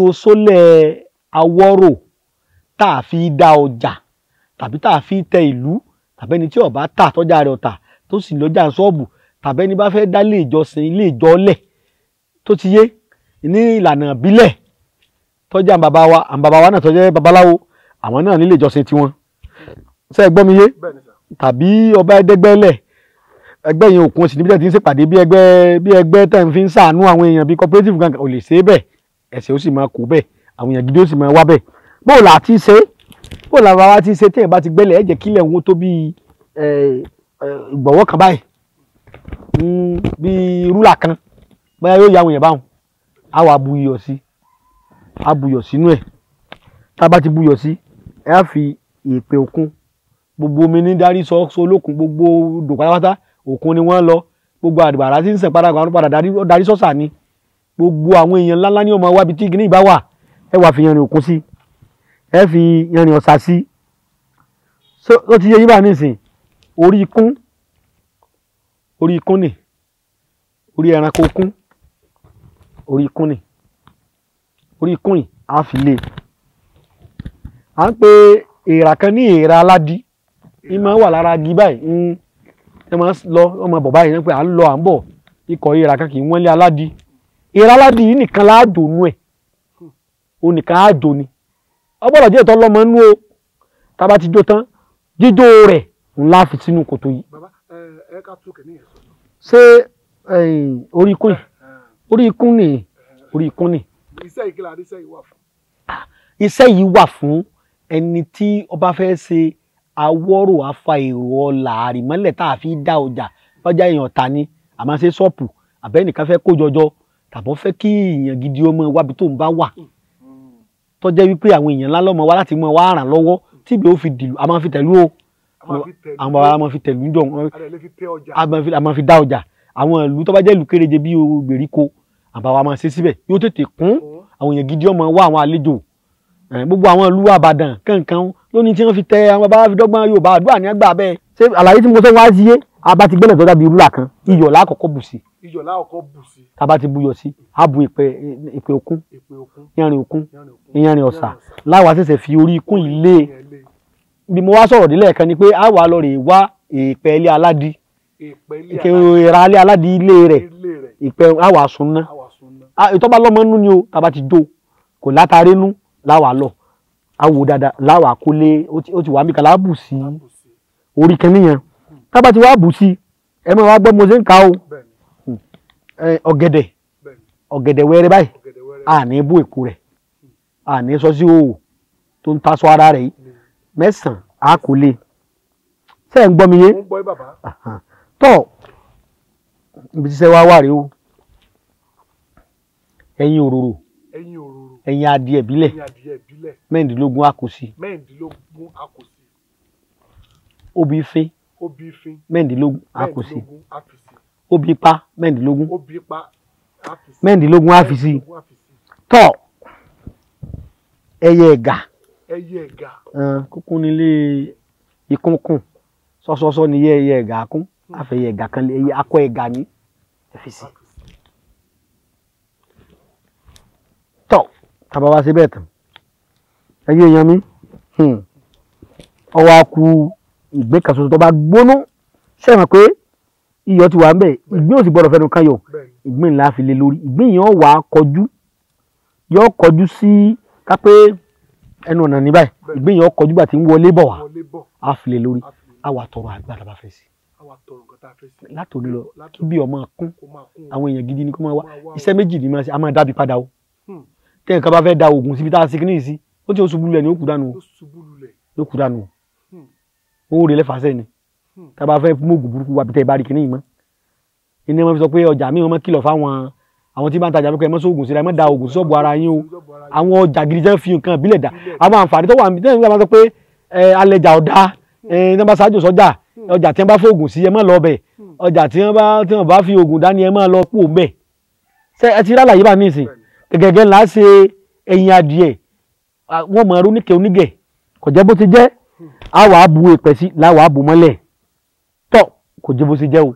Oṣólẹ̀ awọ́rò tá a fi dá ọjà tàbí tá a fi tẹ ìlú, tàbí ẹni tí ó bá tà tọ́jà rẹ̀ ọ̀tà tó sì lọ́jà ṣọ́ọ̀bù, tàbí ẹni bá fẹ́ dá ilé ìjọsìn, ilé ìjọlẹ̀ tó ti yé ní ìlànà ìbílẹ̀ tọ́jà bàbá wa, àwọn bàbá wa náà tọ́jẹ́ babaláwo, àwọn náà nílé ìjọsìn tiwọn. Ṣé ẹ gbọ́ mi yé? Tàbí ọba ẹ̀ẹ́dẹ́gbẹ́lẹ̀ ẹgbẹ́ yẹn òkun sì níbi tẹ́ ti ń ṣèpàdé, bí ẹgbẹ́ bí ẹgbẹ́ tẹ́ ń fi ń ṣàánú àwọn èèyàn, bí cooperative gangan ò lè ṣe é bẹ́ẹ̀, ẹ̀sẹ̀ ó sì máa kó bẹ́ẹ̀, àwọn èèyàn gidi ó sì máa wá bẹ́ẹ̀. Bó là ti ṣe, bó là bàbá ti ṣe, téèyàn bá ti gbẹ́lẹ̀, ẹ jẹ́ kílẹ̀ ń tó bí ìgbọ̀wọ́ kan báyìí, bí rúlà kan bóyá yóò ya àwọn èèyàn báwọn, á wà bu iyọ̀ sí, á bu iyọ̀ sínú ẹ̀. Tá a bá ti bu iyọ̀ sí, ẹ á fi ìpè òkun, gbogbo omi ní darí sọ olókun, gbogbo odò pátápátá òkun ni wọ́n lọ, gbogbo àdìbàrà tí ń sẹ̀ padà padà darí sọ́sà ni. Gbogbo àwọn èèyàn ńláńlá ní ọmọ wa ibi tí igi ní ìbá wà, ẹ wà fi yanrìn òkun sí, ẹ fi yanrìn ọ̀sà sí. Ó ti yẹ yín bá nísìn. Orí ikún, orí ikún nì, orí ẹranko kún, orí ikún nì, orí ikún yìí á fi lé. À ń pe èèrà kan ní èèrà aládìí, ní máa wà lára igi báyìí, ẹ máa lọ ọmọ bọ̀ báyìí pé à ń lọ à ń bọ̀, ikọ̀ èèrà kan kì í wọ́n lé aládìí. Èèrà aládìí yìí nìkan láàjò nú ẹ̀, o nìkan àjò ni, ọ gbọ́dọ̀ jẹ́ ìtọ́ lọ́mọ nú o. Tá a bá ti jó tán, jíjó rẹ̀ ńlá fi sínú kòtò yìí. Bàbá, ẹ ká tún kìíní yẹn sọ. Ṣé orí ikún yìí? Orí ikún ni, orí ikún ni. Iṣẹ́ yìí kí la rí iṣẹ́ yìí wà fún? Iṣẹ́ yìí wà fún ẹni tí ó bá fẹ́ ṣe awọ́rò afa èrò ọ̀la àrìmọ́lẹ̀ tá a fi dá ọjà, ọjà èèyàn ta ni, àmọ́ ṣe ṣọ́ọ̀pù, àbẹ́ nìkan fẹ́ kó jọjọ, tàbọ̀ fẹ́ kí èèyàn gidi ọmọ wábi tó ń bá wà, tó jẹ́ wípé àwọn èèyàn ńlá lọ́mọ wá láti mọ wá ràn lọ́wọ́ tí ìgbé ó fi dìlù. A máa fi tẹ̀lú o, àwọn bàbá máa fi tẹ̀lú jọ, a máa fi dá ọjà. Àwọn ìlú tó bá jẹ́ ìlú kéréje bí gbèríko, àbá wa máa ṣe síbẹ̀, yóò tètè kún, àwọn èèyàn gidi ọmọ wá, àwọn àlejò, gbogbo àwọn ìlú Àbàdàn kankan lónìí tí wọ́n fi tẹ àwọn bàbá fi dọ́gbọ́n Yorùbá àdúrà ní àgbà bẹ́ẹ̀. Ṣé àlàyé tí mo sọ wá sí yé? A bá ti gbẹ́lẹ̀ tó dàbí rúlà kan, iyọ̀ lákọ̀ọ́kọ́ bù sí. Iyọ̀ lákọ̀ọ́kọ́ bù sí. Tá a bá ti buyọ̀ sí, á bu ìpè òkun, yanrìn òkun, yanrìn ọ̀sà, láwa ṣẹ̀ṣẹ̀ fi orí ikún ilé. Bí mo wá sọ̀rọ̀ délẹ̀ kan ni pé a wà lọ rè wá ìpẹ́ ilé aládìí, ìra ilé aládìí, ilé rẹ̀, ìpẹ́ a wà sùn ná. Ìtọ́ bá lọ́mọ nú ni o. Tá a bá ti jó kò látàrí nú, láwa lọ a wò dáadáa, láwa kó lé, ó ti wà mí kan láàbù sí orí kan níyẹn. Tá a bá ti wá bù sí, ẹ máa wá gbọ́ mo ṣe ń ka o. Ọ̀gẹ̀dẹ̀, ọ̀gẹ̀dẹ̀ wẹ́rẹ́ báyìí, a ní bó èkó rẹ̀, a ní sọ sí òwò tó ń taṣọ ara rẹ̀ yìí, mẹ́sàn-án a kò lè. Ṣé ẹ̀ ń gbọ́ mi yé? Tọ́ ibi tí iṣẹ́ wa wà rèé o. Ẹyin òróró, ẹyin adìẹ ìbílẹ̀ 16 a kò sí, obì fín 16 a kò sí, obì pa 16, 16 a fi sí. Tọ́ ẹyẹ ẹ̀gà kúkún nílé ìkúnkún sọ́sọ́sọ́ ni ẹyẹ ẹ̀gà kún, àfẹyẹ ẹ̀gà kan, ẹyẹ akọ ẹ̀gà ní ẹ fi sí. Tọ́ tàbá wá sí bẹ́ẹ̀ tán, ẹyẹ èèyàn mi, ọwọ́ akú ìgbín kan ṣoṣo tó bá gbóná. Ṣé ẹ mọ̀ pé iyọ̀ ti wà ń bẹ̀? Ìgbín ò sì gbọ́dọ̀ fẹnu kan yọ̀. Ìgbín ńlá fi lé lórí. Ìgbín yẹn wà á kọjú, yọ kọjú sí kápẹ́ ẹnu ọ̀nà ní báyìí. Ìgbín yẹn kọjú gbà tí ń wọlé bọ̀ wá, á fi lé lórí, á wà tọrọ àgbà tá a bá fẹ́ sí látòní lọ, kí bí ọmọ kún, àwọn èèyàn gidi ni kó máa wá. Iṣẹ́ méjì ni máa ṣe: a máa dábì padà o. Tẹ́ nǹkan bá fẹ́ da oògùn síbi tá a ṣe kíní sí, ó ti ó ṣubú lulẹ̀ ni, ó kú dànù, ó kú dànù, ó rè lẹ́fàṣẹ́ ni. Tá a bá fẹ́ mú oògùn burúkú wá bí tẹ́ ẹ bá rí kíní yìí mọ́ iní, wọn fi sọ pé ọjà míì, wọn máa kìlọ̀ fáwọn àwọn tí bá ń tajà pé ẹ má sóògùn síra, ẹ má da oògùn sọ́ọ̀bù ara yín o. Àwọn ọjà gidi jẹ́ fi nǹkan ìbílẹ̀ dà, àwọn àǹfààní tó wà ní tẹ́lẹ̀ máa sọ pé ẹ alẹ́jà ọ̀dà ẹ ní wọ́n bá ṣáájú sọ́jà, ọjà tí wọ́n bá fóògùn sí, ẹ má lọ bẹ̀, ọjà tí wọ́n bá fi oògùn dání, ẹ má lọ kú òun bẹ̀. Ṣé ẹ ti rí àlàyé bá ní ìsìn? Gẹ́gẹ́ ńlá ṣe ẹyin adìẹ, wọ́n mọ̀ ọ́rọ́ oníkẹ́ onígẹ̀, kò jẹ́ bó ti jẹ́. A wàá bu èpẹ̀ sí, láwàá bù mọ́lẹ̀. Tọ́ kò jẹ́ bó ti jẹ́ o.